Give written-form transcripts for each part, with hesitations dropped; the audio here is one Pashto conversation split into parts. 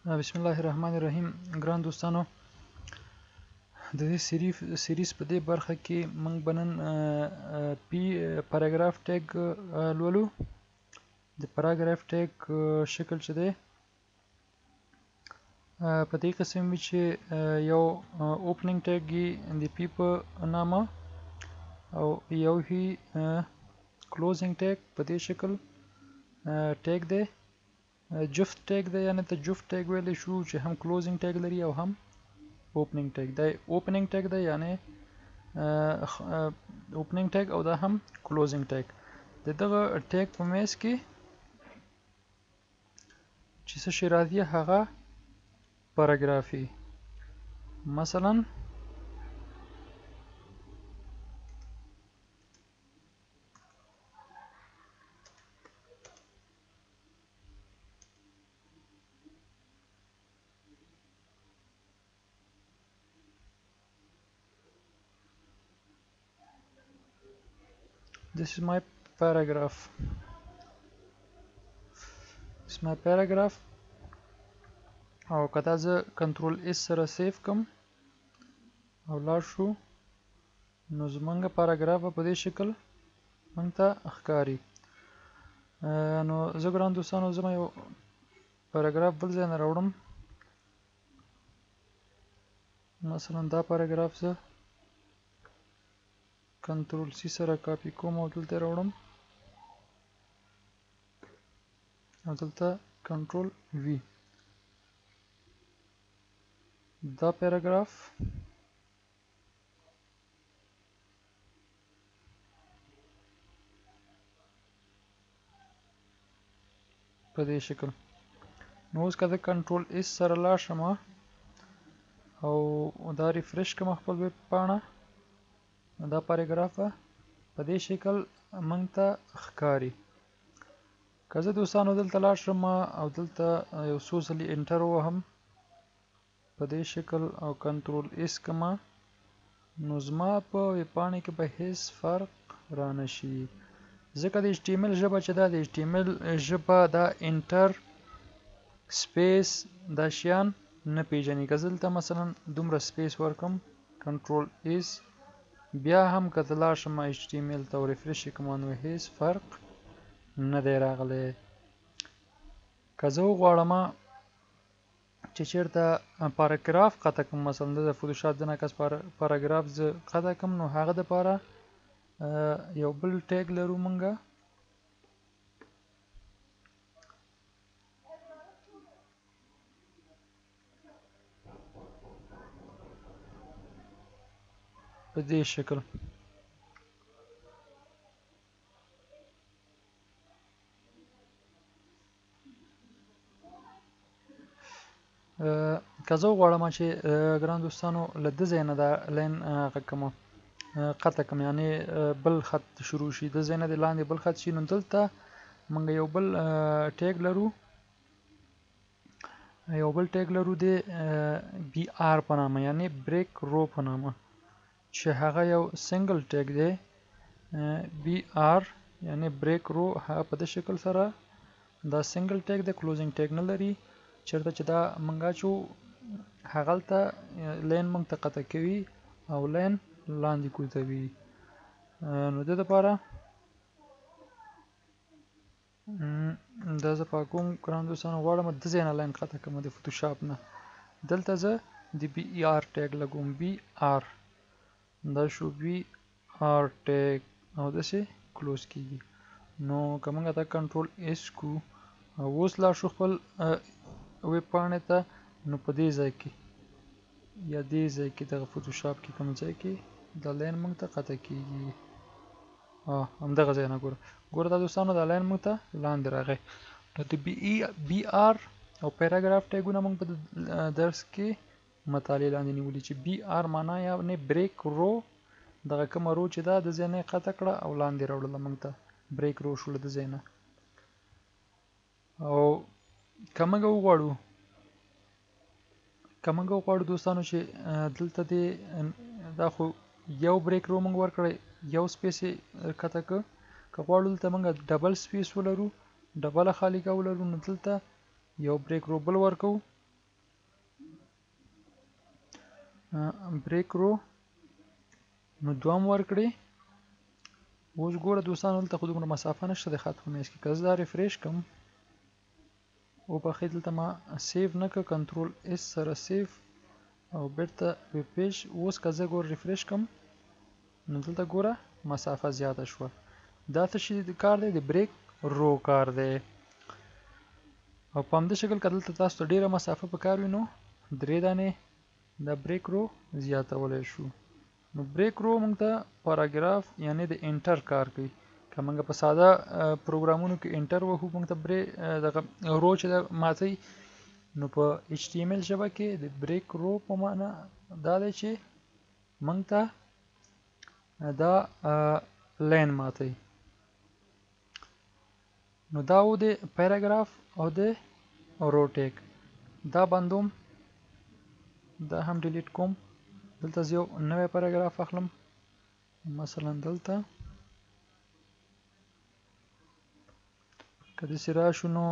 بسم الله الرحمن الرحیم. ګران دوستانو، د دې سیریز په دې برخه کې موږ به نن پی پاراګراف ټیګ لولو. د پاراګراف ټیګ شکل چې دی په دې قسم وي چې یو اوپننګ ټیګ د پی په نامه او یو هی کلوزینګ ټیګ په دې شکل ټیګ دی، جفت ټیګ دی، یعنی ته جفت ټیګ ویلی شو چې هم کلوزینګ ټیګ لري او هم اوپننګ ټیګ دی. اوپننګ ټیګ دی یعنی اوپننګ ټیګ او دا هم کلوزینګ ټیګ. د دغه ټیګ په میز کې چې څه شی راځي هغه پاراګرافي، مثلا this is my paragraph, this is my paragraph. او که دا زه کنټرول اس سره سیف کم او لاړ شو نو زمونږ پاراګراف په دې شکل مونږ ته ښکاري. نو زه ګران دوستانو زما یو پاراګراف بل ځای نه راوړم، مثلا دا پاراګراف زه کنټرول سی سره کاپي کوم او دلته راوړم او دلته کنټرول وی. دا پاراګراف په دې شکل. نو اوس که زه کنټرول اس سره لاړ شم او دا ریفرش کړم خپل ویب پاڼه، دا پاراګراف په دې شکل موږ ته ښکاري. که زه دوستانو دلته لاړ شم او دلته یو څو ځلې انټر ووهم په دې شکل او کنټرول اس کړم نو زما په ویب پاڼې کې به هیڅ فرق رانه شي، ځکه د HTML ژبه چې ده، د HTML ژبه دا انټر سپیس دا شیان نه پیژني. که زه دلته مثلا دومره سپیس ورکم کنټرول اس، بیا هم که زه لاړ شم HTML ته او ریفرش یې کړم نو هیڅ فرق نه دی راغلی. که زه وغواړم چې چېرته پاراګراف قطع کړم، مثلا د فوتوشاپ د نکس پاراګراف زه قطع کړم، نو هغه دپاره یو بل ټیګ لرو مونږه. په دې شکل که زه وغواړم چې ګران دوستانو له ده ځای نه دا لاین هغه کړم قطع کړم، یعنې بل خط شروع شي، د ځای نه د لاندې بل خط شي، نو دلته موږ یو بل ټیګ لرو، یو بل ټیګ لرو د بی آر په نامه، یعنې بریک رو په نامه، چې هغه یو سنګل ټیګ دی، بی آر یعنې بریک رو، هغه په دې شکل سره دا سنګل ټیګ دی، کلوزینګ ټیګ نه لري. چېرته چې دا موږ اچو هغلته لاین موږ ته قطع کوي او لاین لاندې کوزوي. نو د دې لپاره دا زه پاکوم ګران دوستانو، غواړم د ځای نه لاین قطع کړم د فوتوشاپ نه. دلته زه د بی ای آر ټیګ لګوم، بی آر، دا شو بی آر ټیګ او داسې کلوز کیږي. نو که موږ دا کنټرول اس کو او اوس لاړ شو خپل ویب پاڼې ته، نو په دې ځای کې یا دې ځای کې دغه فوتوشاپ کې کوم ځای کې دا لاین موږ ته قطع کیږي، همدغه ځای نه ګوره ګوره دا دوستانو دا لاین موږ ته لاندې راغی. نو د بی آر او پاراګراف ټیګونه موږ په درس کې مطالعې لاندې نیولي چې بی آر معنا یعنې بریک رو، دغه کومه رو چې ده د ځای نه یې قطع کړه او لاندې راوړله موږ ته، بریک رو شوله د ځای نه. او که موږ وغواړو، که موږ وغواړو دوستانو چې دلته دې دا خو یو بریک رو موږ ورکړی، یو سپیس یې قطع کړ، که غواړو دلته موږ ډبل سپیس ولرو، ډبله خالیګاه ولرو، نو دلته یو بریک رو بل ورکوو. بریک رو نو دوام ورکړي. اوس ګوره دوستانو دلته خو دومره مسافه نشته د خط په منځ کې، که زه دا ریفریش کړم او بخښئ دلته ما سیو نه کړ، کنټرول اس سره سیو او بیرته ویب پیج. اوس که زه ګوره ریفریش کړم نو دلته ګوره مسافه زیاته شوه. دا څه شي کار دی؟ د بریک رو کار دی. او په همدې شکل که دلته تاسو ته ډیره مسافه پکار وي نو درې دانې دا بریک رو زیاتولی شو. نو بریک رو موږ ته پاراګراف یعنی د انټر کار کوي. که موږ په ساده پروګرامونو کې انټر وهو موږ ته برې دغه رو چې ده ماتوي، نو په ایچ ټي ایم ایل ژبه کې د بریک رو په معنا دا دی چې موږ ته دا لاین ماتوي. نو دا و د پیراګراف او د رو ټیګ. دا بندوم، دا هم ډیلیټ کوم. دلته زه یو نوی پیراګراف اخلم، مثلا دلته که داسې راشو نو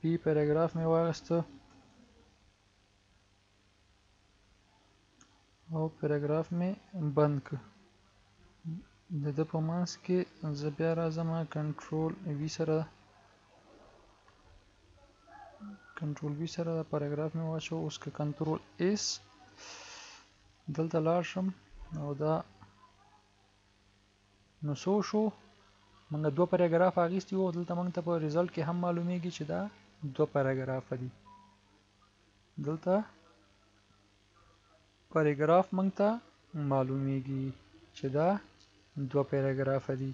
پی پیراګراف مې واخیسته او پیراګراف مې بند کړ. د ده په منځ کې زه بیا راځم کنټرول وي سره، کنټرول وي سره دا پیراګراف مې واچو. اوس که کنټرول اس دلته لاړ شم او دا نو څه وشو، موږ دوه پیراګراف اخیستي وو. دلته موږ ته په ریزلټ کې هم معلومیږي چې دا دوه پیراګرافه دي. دلته پیراګراف موږ ته معلومیږي چې دا دوه پیراګرافه دي.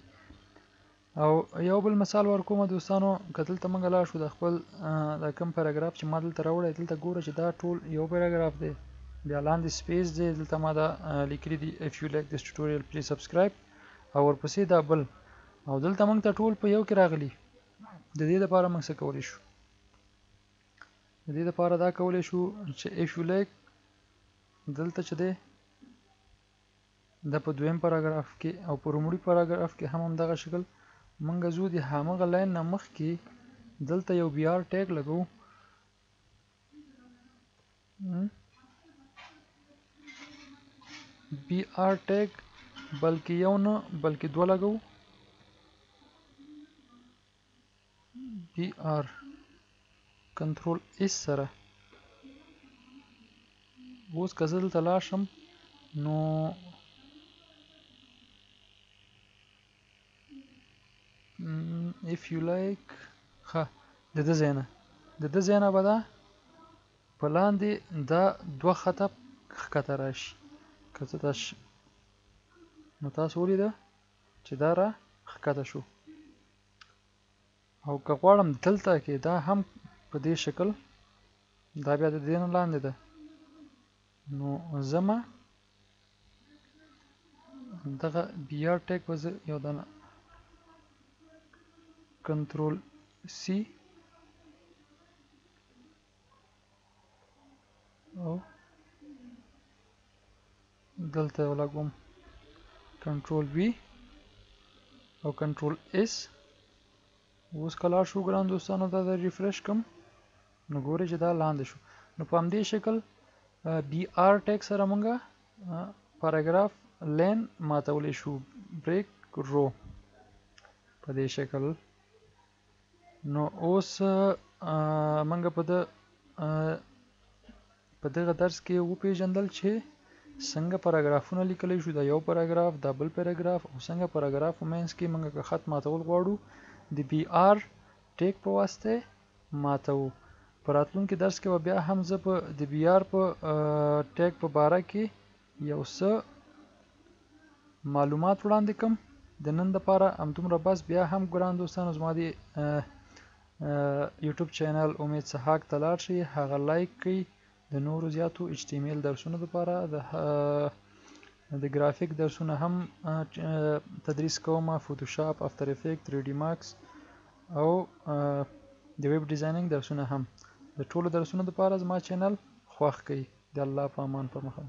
او یو بل مثال ورکوم دوستانو، که دلته موږ لاړ شو د خپل دا کوم پیراګراف چې ما دلته راوړی، دلته ګوره چې دا ټول یو پیراګراف دی، بیا لاندې سپیس دی، دلته ما دا لیکلي دي if you like this tutorial please subscribe، او ورپسې دا بل، او دلته موږ ته ټول په یو کې راغلي. د دې لپاره موږ څه کولی شو؟ د دې لپاره دا کولی شو چې if you like دلته چې دی دا په دویم پاراګراف کې او په لومړي پاراګراف کې هم همدغه شکل موږ ځو د همغه لاین نه مخکې دلته یو بي آر ټیګ لګوو. بي آر ټیګ بلکې یو نه بلکې دوه لګوو، بي آر کنټرول اس سره. اوس که زه دلته لاړ شم نو if you like ښه د ده ځای نه، د ده ځای نه به دا په لاندې دا دوه خطه ښکته راشي. که زه دا نو تاسو ولیده چې دا را ښکته شو. او که غواړم دلته کې دا هم په دې شکل، دا بیا د دې نه لاندې ده، نو زما دغه بي آر ټیګ به زه یو دانه کنټرول سی او دلته ولګوم، کنټرول وی او کنټرول اس. اوس که لاړ شو ګران دوستانو دا ریفرش کم نو ګورئ چې دا لاندې شو. نو په همدې شکل بي آر ټیګ سره مونږ پاراګراف لین ماتولی شو، بریک رو په دې شکل. نو اوس مونږ په دغه درس کې وپیژندل چې څنګه پاراګرافونه لیکلی شو، دا یو پاراګراف، دا بل پاراګراف، او څنګه پاراګراف په منځ کې مونږ که خط ماتول غواړو د بي آر ټیګ په واسطه ماتوو. په راتلونکي درس کې به بیا هم زه په د بي آر په ټیګ په باره کې یو څه معلومات وړاندې کړم. د نن دپاره همدومره بس. بیا هم ګران دوستانو زما د یوټیوب چینل امید سهاک ته لاړ شئ، هغه لایک کړئ د نورو زیاتو ایچ ټي ایم ایل درسونو دپاره. د ګرافیک درسونه هم تدریس کوم، فوتوشاپ، افتر افیکټ، 3 ډي ماکس او د ویب ډیزاینینګ درسونه هم. د ټولو درسونو دپاره زما چینل خوښ کړئ. د الله په امان، په مخه.